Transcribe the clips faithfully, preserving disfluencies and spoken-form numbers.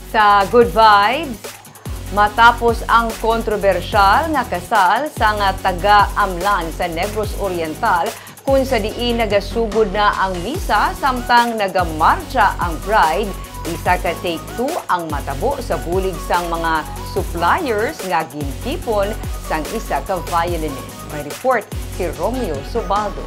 Sa Good Vibes, matapos ang kontrobersyal nga kasal sa nga taga-Amlan sa Negros Oriental, kung sa diin nagasugod na ang misa samtang nagamartsa ang bride, isa ka take two ang matabo sa bulig sang mga suppliers nga gintipon sang isa ka violinist. May report si Romeo Subaldo.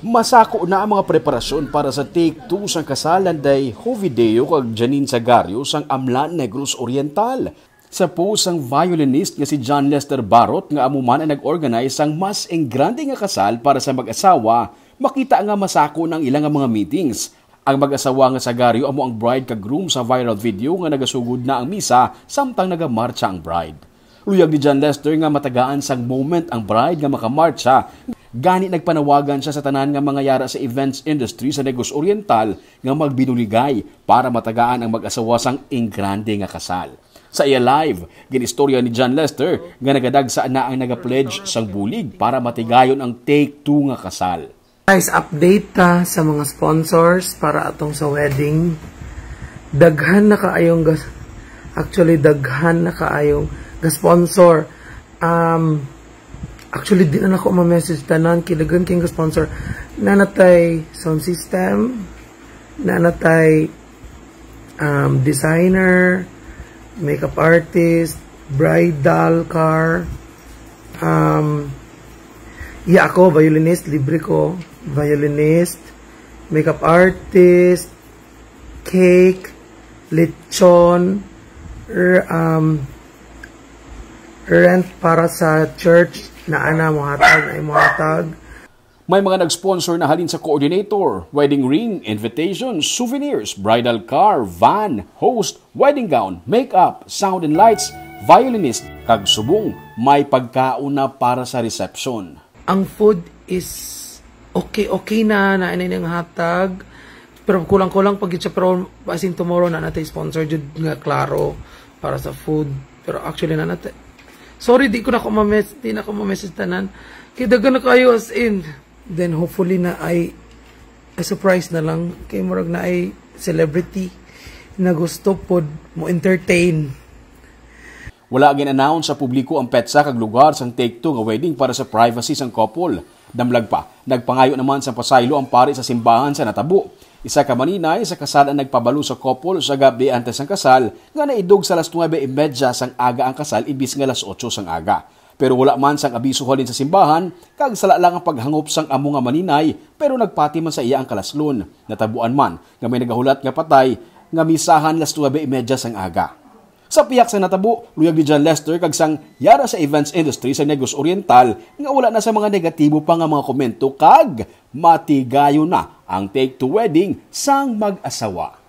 Masako na ang mga preparasyon para sa take two sang kasal ni Jovideo kag Janine Sagario sang Amlan, Negros Oriental. Sa post sang violinist nga si John Lester Barot nga amo man ang nag-organize sang mas engrande nga kasal para sa mag-asawa, makita nga masako na ang ila nga mga meetings. Ang mag-asawa nga Sagario amo ang bride kag groom sa viral video nga nagasugod na ang misa samtang nagamartsa ang bride. Luyag ni John Lester nga matagaan sang moment ang bride nga makamartsa, gani nagpanawagan siya sa tanan nga mga yara sa events industry sa Negros Oriental nga magbinuligay para matagaan ang mag-asawa sang engrande nga kasal. Sa iya live, ginistorya ni John Lester nga nagadagsa na ang nagapledge sang bulig para matigayon ang take two nga kasal. Guys, update ta sa mga sponsors para atong sa wedding. Daghan na kaayong gas actually daghan na kaayong ga-sponsor. Um actually di na ako ma-message tanan, kay daghan kayong ga-sponsor. Nanatay sound system, nanatay um, designer, makeup artist, bridal car. Um, yeah, ako, violinist, libre ko. Violinist, makeup artist, cake, lechon, r- um, rent para sa church na ana mohatag na imohatag. May mga nag-sponsor na halin sa coordinator, wedding ring, invitation, souvenirs, bridal car, van, host, wedding gown, makeup, sound and lights, violinist, kag subong may pagkaon na para sa reception. Ang food is okay, okay na, na inay nang hatag. Pero kulang-kulang pag siya, pero as in tomorrow na natay sponsor jud nga klaro para sa food. Pero actually na natay. Sorry, di ko na ko ma-mess, di na ko ma-message tanan. Kay daghan na kayo as in. Then hopefully na ay a surprise na lang kay murag na ay celebrity na gusto pod mo entertain. Wala gin-announce sa publiko ang petsa kag lugar sang take two nga wedding para sa privacy sang couple. Damlag pa, nagpangayo naman sang pasaylo ang pari sa simbahan sa natabo. Isa ka maninay sa kasal ang nagpabalo sa couple sa gab-i antes sang kasal nga naidog sa alas nuebe y media sang aga ang kasal imbis nga alas otso sang aga. Pero wala man sang abiso halin sa simbahan, kag sala lang ang paghangop sang amo nga maninay, pero nagpati man sa iya ang kalaslon. Natabuan man nga may nagahulat nga patay nga misahan alas nuebe y media sang aga. Sa pihak sa natabo, luyag ni John Lester kag sang yara sa events industry sa Negros Oriental nga wala na sa mga negatibo pa nga mga komento kag matigayon na ang take two wedding sang mag-asawa.